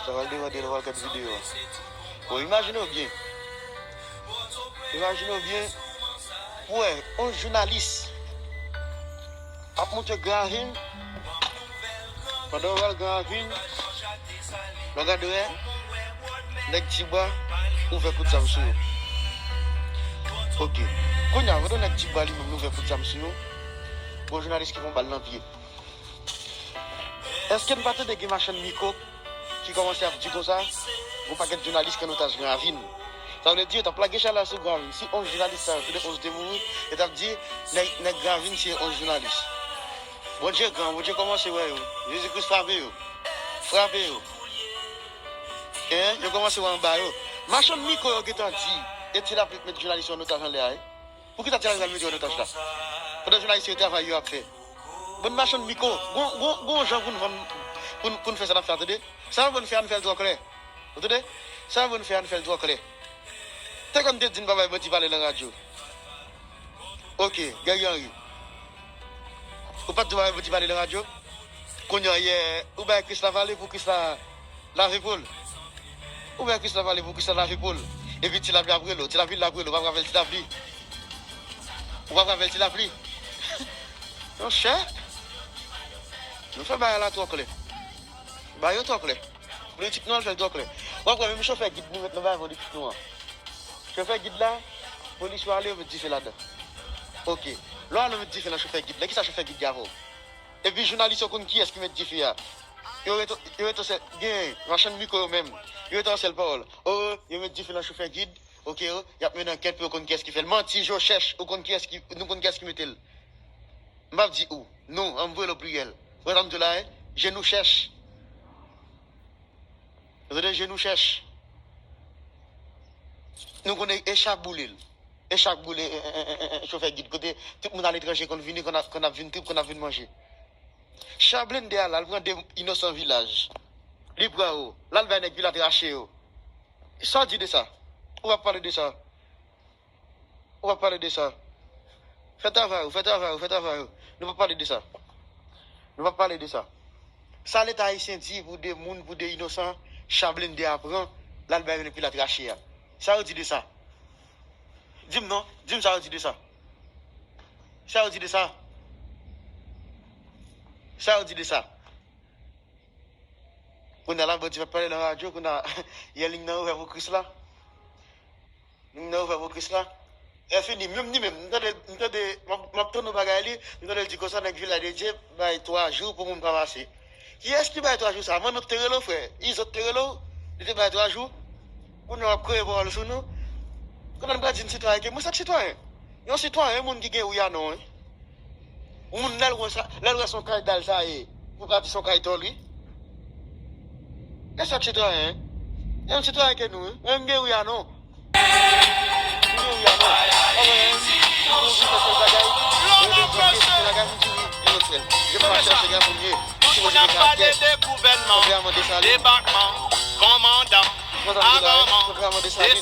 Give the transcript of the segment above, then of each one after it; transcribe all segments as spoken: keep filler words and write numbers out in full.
Pral demande l, pral gad videyo a. Bon, imajine w byen. Imajine w byen. Pou wè, yon jounalis ap monte Gran Ravin. Pandan w al Gran Ravin, lè w gade wè, nèg Tibwa ouvè kout zam sou yo. Ok. Kounye a, pandan nèg Tibwa li menm li ouvè kout zam sou yo, gon jounalis ki pran bal nan pye. Èske n pa tande gen machann mikwo ki kòmanse ap di konsa, gon pakèt jounalis ki an otaj Gran Ravin? Sa vle di yo t ap lage chalè sou Gran Ravin. Si onz jounalis sa yo, tout onz te mouri, yo t ap di nèg, nèg Gran Ravin se onz jounalis. Bondye gran, Bondye kòmanse wè yo. Jezi Kris frape yo. Frape yo. Hein? Yo kòmanse wè anba yo. Machann mikwo yo gentan di, e Ti Lapli k met jounalis yo an otaj anlè a, wi. Poukisa Ti Lapli pral mete yo an otaj la? Pandan jounalis yo travay yo ap fè. Bann machann mikwo, gon, gon, gon jan pou n vann, pou n, pou n fè sa n ap fè a, tande. Sa yo ban n fè a, n fè l twò klè. Ou tande? Sa yo ban n fè a, n fè l twò klè. Te konn te di n pa bay manti pale nan radyo. Ok, Guerrier Henry. Ou pa t di w pa bay manti pale nan radyo? Kounye a, yè, ou bay Krisla pale pou Krisla lave po l. Ou bay Krisla pale pou Krisla lave po l. Epi Ti Lapli ap rele w. Ti Lapli la ap rele w. Ou p ap rapèl Ti Lapli. Ou p ap rapèl Ti Lapli. Monchè, nou fè bagay la twò klè. Bagay yo twò klè. Politik nou an fè l twò klè. W ap wè menm chofè gid nou met nan bagay politik nou an. Chofè gid la, polis yo ale, yo met dife ladan. Ok. Lè w ale, yo met dife nan chofè gid la. Kisa chofè gid la fè w? Epi jounalis yo konn kiyès ki met dife a. Yo rete, yo rete sèl, gen machann mikwo yo menm. Yo rete an sèl pawòl. O, yo met dife nan chofè gid. Ok, y ap mennen ankèt pou yo konn kiyès ki fè l. Manti, je cherche, ou konn kiyès ki, nou konn kiyès ki mete l. M p ap di ou, nou, an m voye l o pliryèl. Ou wè sa m di w la, wi? Je nous cherche. Ou tande, je nous cherche. Nou konnen e chak boule l. E chak boule, e, e, e, e, e, chofè gid. Kote tout moun aletranje konn vini, konn ap, konn ap vin trip, konn ap vin manje. Cha blende a la, l pran de inosan vilaj. Li pran yo. L al bay nèg Pilat rache yo. Sa w di de sa? Ou p ap pale de sa. Ou p ap pale de sa. Fè travay ou, fè travay ou, fè travay ou. Nou p ap pale de sa. Nou p ap pale de sa. Sa Leta ayisyen di pou de moun, pou de inosan, cha blende a pran, l al bay nèg Pilat rache a. Sa yo di de sa? Di m non, di m sa yo di de sa. Sa yo di de sa? Sa yo di de sa? Kounye a la, bandi pa pale nan radyo, kounye a, yè liy nan ouvè pou Krisla. Liy nan ouvè pou Krisla. Lè fini, menm li menm, m tande, m tande, m ap, m ap tann yon bagay li, m tande l di konsa, nèg Vilaj de Dye bay twa jou pou moun pa pase. Kiyès ki bay twa jou sa? Manno te rele w, frè? Izot te rele w? Li te bay twa jou? Kounye a w ap kreye pawòl sou nou? Kòman n pral di n sitwayen ke mwen se sitwayen? Yon sitwayen, yon moun ki gen wi a non, wi. Yon moun lè l wè sa, lè l wè se yon kay dal sa ye, pou pa di se yon kay tòl, wi. E sa k sitwayen, wi. E yon sitwayen ke nou, wi. Mwen m gen wi a non. M gen wi a non. Mwen menm, m gen wi se sèl bagay. Mwen gen wi se sèl bagay, m di wi, e yon sèl. Je pa chèche gen pou m ye. Si mwen gen karaktè. Kontre a Mandé Salin. Kontre a Mandé Salin.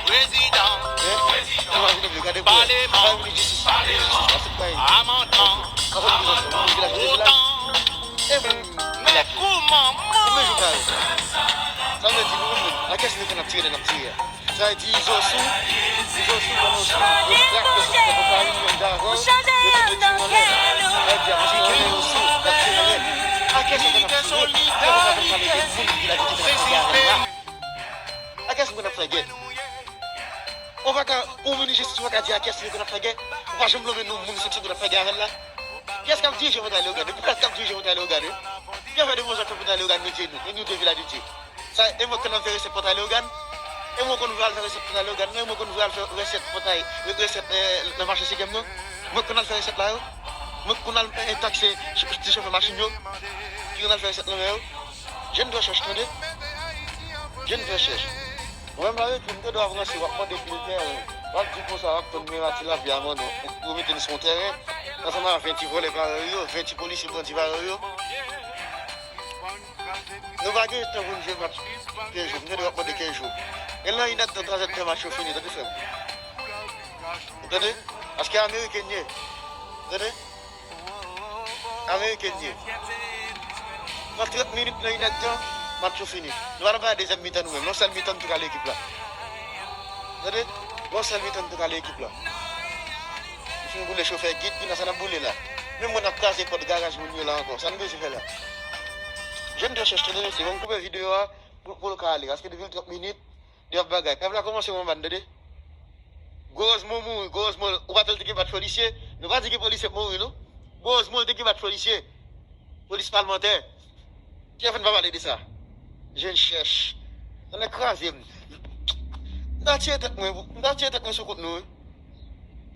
Hein? Imajine byen, gade bwè. Pale pou jistis, pale jistis, Afrik pa ye. Afrik ki zòt, moun vilaj de vilaj. E moun vilaj. Ou menm jou kare. Sa vle di nou menm menm, a kiyès nou konn ap tire lè n ap tire a? Sa vle di Izo sou, Izo sou, kòman sou, yo trak, yo sou, yo pa vin menm jan avè w, yo te de tire anlè. Sa vle di ap tire anlè yo sou, y ap tire anlè. A kiyès nou konn ap tire? Kiyès nou konn pale de moun vilaj ki te konn ap tire avè nou a? A kiyès nou konn ap fè gè? Ou pa ka, ou minis jistis, ou pa ka di a kiyès li konn ap fè gè? Ou pa janm lonmen non moun soti konn ap fè gè avè l la? Kiyès k ap dirije Pòtay Leyogàn? E poukisa k ap dirije Pòtay Leyogàn, wi? Ki afè de moun sa k fè Pòtay Leyogàn, nou di nou? E nou de Vilaj de Dye. Sa, e mwen konn al fè resèt Pòtay Leyogàn? E mwen konn vle al fè resèt Pòtay Leyogàn? Non, e mwen konn vle al fè resèt Pòtay, re-, resèt, eh, nan mache Sekyèm, non? Mwen konn al fè resèt la, yo? Mwen konn al, eh, takse ch-, ti chofè machin, yo? Ki konn al fè resèt nan men yo? Je n rechèch, tande. Je n rechèch. Mwen menm la, yo di m te dwe ap ranse, w ap mande pil tèren. W ap di konsa, w ap tann men Mati Lapli a mande w pou mete n sou yon tèren, ansanm ak ven ti vòlè parèy yo, ven ti polisye bandi parèy yo. Nou pa gen tan pou n jwe match kenz jou. M te dwe ap mande kenz jou. E nan inèdtan, twazèdtan match yo fini, tande frè m. Ou tande? Paske ameriken ye. Ou tande? Ameriken ye. Pran trant minit nan inèdtan. Match ou fini. Nou pa nan pale dezyèm mitan nou menm. Yon sèl mitan nou te kale ekip la. Tande? Yon sèl mitan nou te kale ekip la. Nou fin boule chofè gid, ki nan sa n ap boule la. Menm mwen n ap kraze pòt garaj moun yo la ankò. Sa n bezwen fè la? Jèn de chèch tande mesye, bon koupe videyo a pou, pou l ka ale. Paske depi l trant minit, li ap bagay. Pèp la kòmanse wè anba n, tande? Gwo Rozmo mouri, Gwo Rozmo, ou pa tande te gen bat polisye? Nou pa di gen polisye k mouri, non. Gwo Rozmo te gen bat polisye. Polis palmantè. Kiyès fè n pa pale de sa? Jèn chèch. Sa nèg kraze m. M ta tiye tèt mwen, m ta tiye tèt mwen sou kont nou, wi.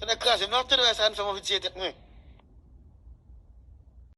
Sa nèg kraze m. Nan ap tande wè sa, n fè m anvi tiye tèt mwen.